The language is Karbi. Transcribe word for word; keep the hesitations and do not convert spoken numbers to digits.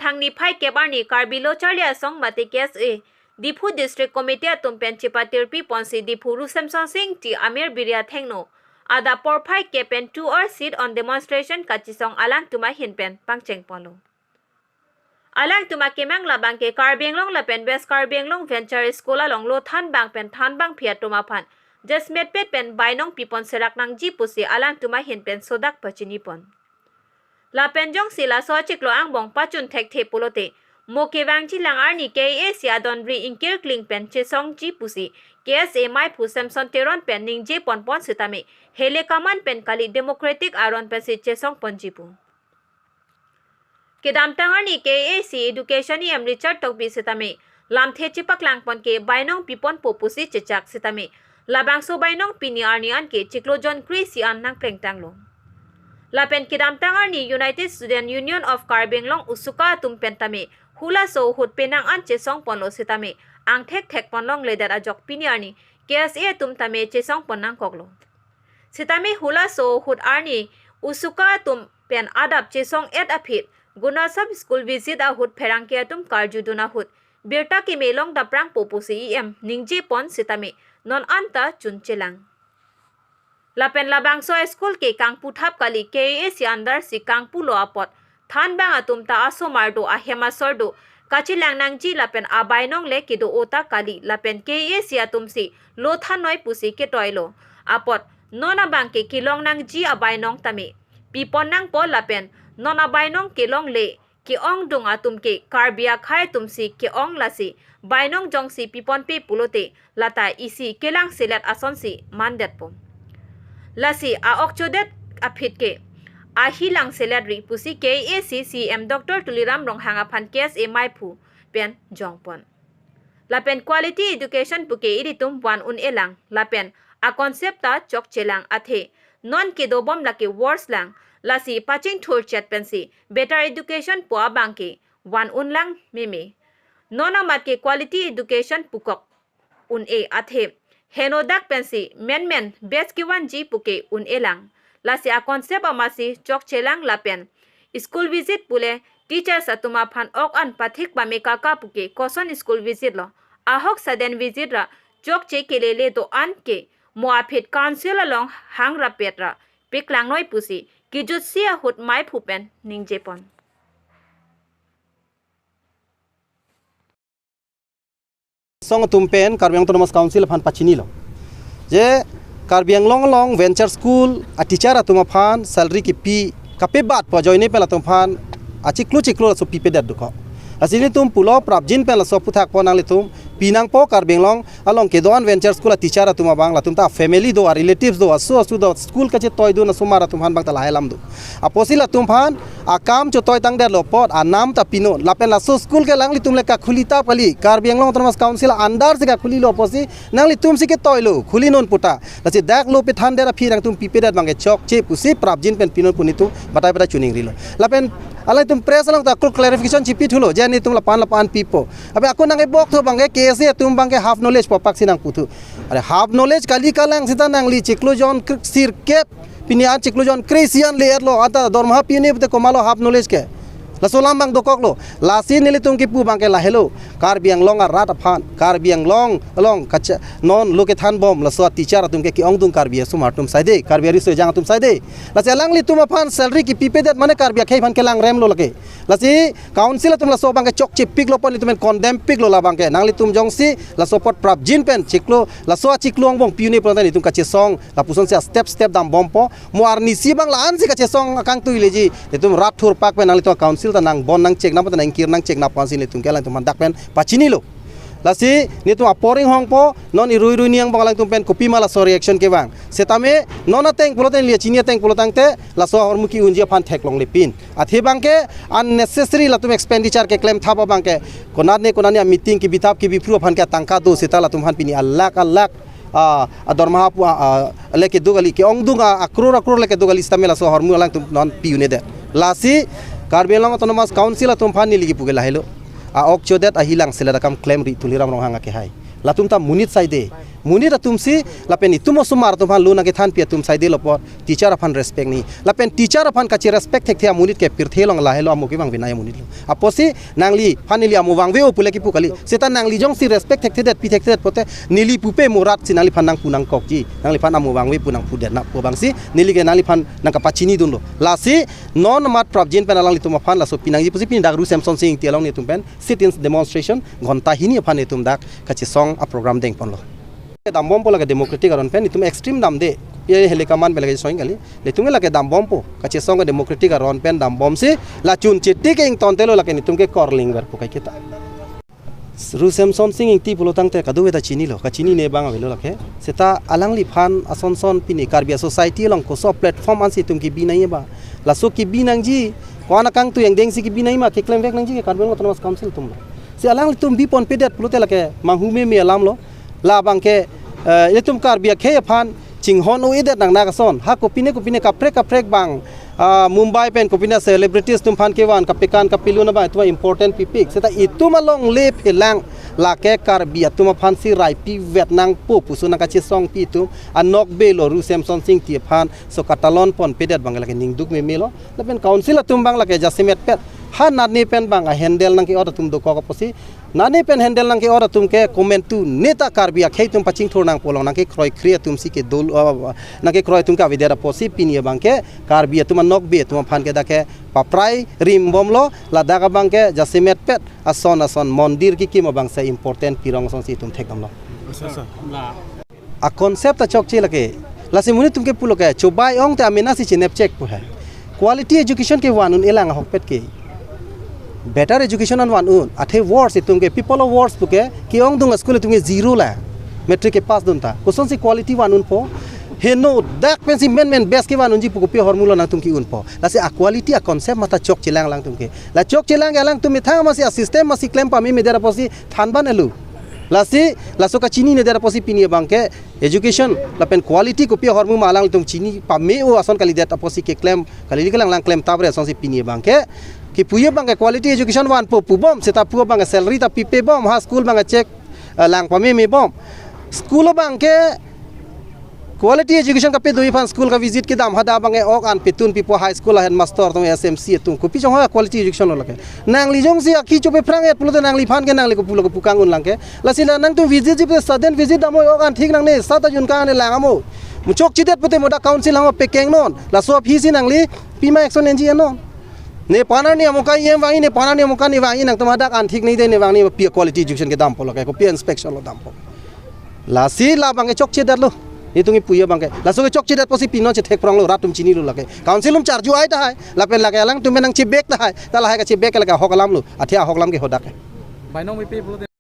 Thang niphai kep arni Karbi Lo Charli Asong mate K S A Diphu District Committee atum pen chepatirpi ponsi Diphu Ru Semsonsing Ingti Amir Biri athengno adap porphai kep pen two hour sit on demonstration kachesong alangtum ahin pen pangcheng ponlo. Alangtum akemang labang ke Karbi Anglong lapen West Karbi Anglong Venture School along lo thanbang pen thanbangpi atum aphan jasemet pet pen bainong pipon serak nangji pusi alangtum ahin pen sodak pachini pon. Lapen jongsi laso achiklo angbong pachun thekthe pulote mo kevangji lang arni K A A C adonri ingkirkling pen chesongji pusi K S A maiphu Samson Teron pen ningje ponpon sitame hele kaman pen kali democratic aron pensi chesong ponji pu. Kedamtang arni K A A C Education E M Richard Tokbi sitame lamthe chepaklang pon ke bainong piponpo pusi chechak sitame labangso bainong pini arni an ke chiklo jon kre-isi an nangplengtanglo. Lapen kedamtang arni United Student Union of Karbi Anglong USUKA atum pen tame hulaso ahut penang an chesong ponlo sitame angthek thek pon longledet ajok pini arni K S A atum tame chesong pon nangkoklo. Sitame hulaso ahut arni USUKA atum pen adap chesong et aphi Gunasam school visit ahut pherangke atum karjudun ahut birta keme long daprangpo pusi E M ningje pon sitame non anta chunchelang. Lapen labangso school ke kangputhap kali K A A C under si kangpulo apot thanbang atum ta asomar do ahem asor do kachelang nangji lapen abainong le kedo-o ta kali lapen K A A C atum si lo thannoi pusi ketoilo apot non abang ke kelong nangji abainong tame pipon nangpo lapen non abainong kelongle ke-ongdung atum ke Karbi akhei atum si ke-ong lasi bainong jongsi piponpe pulote lata isi kelangselet asonsi mandetpo. Lasi a-ok chodet aphi ke ahi langselet ri pusi K A A C C E M Doctor Tuliram Ronghang aphan K S A maiphu pen jongpon. Lapen quality education puke ilitum van un-elang lapen a-concept ta chokchelang athe non kedobom lake worse lang lasi pachingthurchet pensi better education pu abang ke van unlang meme. Non amat ke quality education pukok un-e athe henodak pensi menmen best kevanji puke un-elang. Lasi a-concept amatsi chokchelang lapen school visit pule teachers atum aphan ok an pathik pame kaka puke koson school visit lo. Ahok sudden visit ra chokche kelele do-an ke mo aphi council along hangrapet ra piklangnoi pusi kejutsi ahut maiphu pen ningje pon. Song atum pen Karbi Anglong Autonomous Council aphan pachinilo je Karbi Anglong along venture school a-teacher atum aphan salary kipi kapebat pu ajoine pen latum aphan achiklo chiklo laso pipedet dokok. Lasi nelitum pulo prapjin pen laso aphuthak pon nanglitum pinangpo Karbi Anglong along kedo-an venture school a-teacher atum abang latum ta family do, a-relatives do, aso aso do, school kachetoidun asomar atum aphan bang ta lahai alam do. Apotsi latum aphan akam chetoitangdetlo apot anam ta pinon. Lapen laso school ke alanglitum le kakhulitap kali. Karbi Anglong Autonomous Council under si kakhulilo apotsi nanglitum si ketoilo, khulinon pu ta. Lasi dak lo pethandet aphi nangtum pipedet bang ke chokche pusi prapjin pen pinon pu nelitum batai batai chuningrilo. Lapen alanglitum press along ta kul clarification chipithulo je nelitum lapu-an lapu-an pipo. Abe ako nang-ebok thu bang ke K S A atum bang ke half knowledge pu apak si nangputhu. Are half knowledge kali kalang seta nangli chiklo jon kr-, sirkep pini an chiklo jon kre-isi an le-etlo, anta dormaha pi-un-e pute komatlo half knowledge ke. Laso alam bang dokoklo. Lasi nelitum kipu bang ke lahelo. Karbi Anglong arat aphan, Karbi Anglong along kacha non lo kethanbom laso a-teacher atum ke ke-ongdung Karbi asomar atum saide, Karbi ariso ejang atum saide. Lasi alanglitum aphan salary kipipedet mane Karbi akhei aphan kelangremlo lake. Lasi council atum laso bang ke chokchepiklo pon nelitum pen condemn piklo labang ke. Nanglitum jongsi laso apot prapjin pen chiklo laso achiklo angbong pi-un-e pulote nelitum kachesong lapuson si a-step step dambompo. Mo arnisi bang la-an si kachesong akangtui leji. Nelitum rat thurpak pen nanglitum council ta nangbon nangcheknap ta nangkir nangcheknap pensi nelitum ke alanglitum aphan dak pen pachinilo. Lasi nelitum apor inghongpo non irui rui niang bang alanglitum pen kopima laso reaction kevang. Setame non ateng pulote neli chini ateng pulotangte laso ahormu ki-unji aphan theklonglepin. Athe bang ke unnecessary latum expenditure keklem thap abang ke. Konatne konatne a-meeting kebithap kebiphru aphan ke tangka do seta latum aphan pini alak alak, ah, adormaha pu, ah, ah, le kedo kali, ke-ongdung a, a-crore a-crore le kedo kali sitame laso ahormu alangtum non pi-un-edet. Lasi Karbi Anglong Autonomous Council atum aphan neli kipu ke lahelo. A-ok chodet ahi langselet akam klemri Tuliram Ronghang akehai. Latum ta monit saide. Monit atum si, lapen itum osomar atum aphan lo nangkethanpi atum saidelo apot, teacher aphan respect nangji. Lapen teacher aphan kachi-respect thekthe amonit ke pirthe along lahelo amo kevang venai amonit lo. Apotsi nangliphan neli amo vangve-o pule kipu kali. Seta nangli jongsi respect thekthedet, pi thekthedet pulote neli pupe mo rat si nangliphan nangpu nangkokji. Nangliphan amo vangve pu nangpudet na pu abangsi neli ke nangliphan nangkapachinidunlo. Lasi non amat prapjin pen alanglitum aphan laso pinangji pusi pini dak Ru Semson Sing Ingti along netum pen sit-in demonstration ghonta hini aphan netum dak kachesong aprogram dengponlo. Dambompo lake democratic aron pen, itum extreme damde. Ye hele kaman pen lake song kali. Netum ke lake dambompo. Kachesong ke democratic aron pen dambomsi la chun chiti ke ingtontelo, lake netum ke korlingverpo kaiketa. Ru Semson Sing Ingti pulo tangte kadokave ta chinilo, kachinine abang avelo lake. Seta alangliphan asonson pini Karbi a-society along koso platform ansi itum kebi nangji ba. Laso kebi nangji, ko-an akangtui angdengsi kebi nangji ma, keklemvek nangji ke Karbi Anglong Autonomous Council atum lo. Si alanglitum biponpedet pulote lake manghu meme alamlo. Labang ke, eh, itum Karbi akhei aphan chinghon-o-edet nangnak ason. Ha kopine kopine kaprek kaprek abang, ah, Mumbai pen kopine celebrities atum aphan kevan kapekan kapelun abang itum important pipik. Seta itum alongle phelang lake Karbi atum aphansi raipivet nangpo pusi nangkachesongpi atum anokbe lo Ru Semson Sing Ingti aphan so katalon ponpedet abang lake ningduk memelo. Lapen council atum abang lake jasemet pet. Ha nane pen abang a-handle nangke-ot atum dokok apotsi, nane pen handle nangke-ot atum ke komantu neta Karbi akhei atum pachingthur nangpo along nangkekroikre atumsi kedolo, ah, nangkekroi atum ke avedet apotsi pini abang ke Karbi atum anokbe atum aphan ke dak ke paprai rimbomlo, ladak abang ke jasemet pet ason ason mondir kekim abang si important pirong asonsi itum thekdamlo. Asa, asa. La. A-concept ta chokche lake. Lasi monit atum ke pulo ke, chobai ong te amena si chinepchek pu he. Quality education kevan un-elang ahokpet ke. Better education an van un. Athe worst itum ke, people of worst pu ke, ke-ongdung a-school itum ke zero la. Matric kepass dun ta. Kosonsi quality van unpo. Heno dak pensi menmen best kevan unji pu kopi ahormulo nangtum ke-unpo. Lasi a-quality a-concept mata chokchelang alangtum ke. La chokchelang ke alangtum methang masi a-system masi klem pamemedet apotsi thanban elu. Lasi, laso kachininedet apotsi pini abang ke education lapen quality kopi ahormu ma alanglitum chini pame-o ason kalidet apotsi keklem, kalili kelang lang klem tabre asonsi pini abang ke, kipu abang ke quality education vanpo pubom, seta pu abang ke salary ta pipebom, ha school abang ke chek, eh, lang pamemebom. School abang ke quality education kapedoji aphan school ka-visit kedam, hadak abang ke ok an petun pipo, high school a-headmaster atum, S M C atum. Kopi chong ha quality education lo lake. Nangli jongsi aki chope phrang-et pulote nangliphan ke nangli kopulo kopu kang-un lang ke. Lasi la nangtum visit ji pute sudden visit dampo, ok an thik nangne, sat ajun kang ne lang amo. Mo chokchedet pute mo dak council hang pekeng non. Laso aphisi nangli pima action enji non. Ne panar ne amoka iem vangji, ne panar ne amoka ne vangji, nangtum hadak an thik ne de ne vangji, pi quality education kedampo lake, kopi inspection lo dampo. Lasi labang ke chokchedetlo. Netum kipu abang ke. Laso ke chokchedet apotsi pinon chethek pronglo, rat atum chinilo lake. Council atum charju ai tahai. Lapen lake alangtum nangchebek tahai. Ta lahai kachebek lake ahok alam lo. Athe ahok alam ke hadak ke. Bainong V P pulote.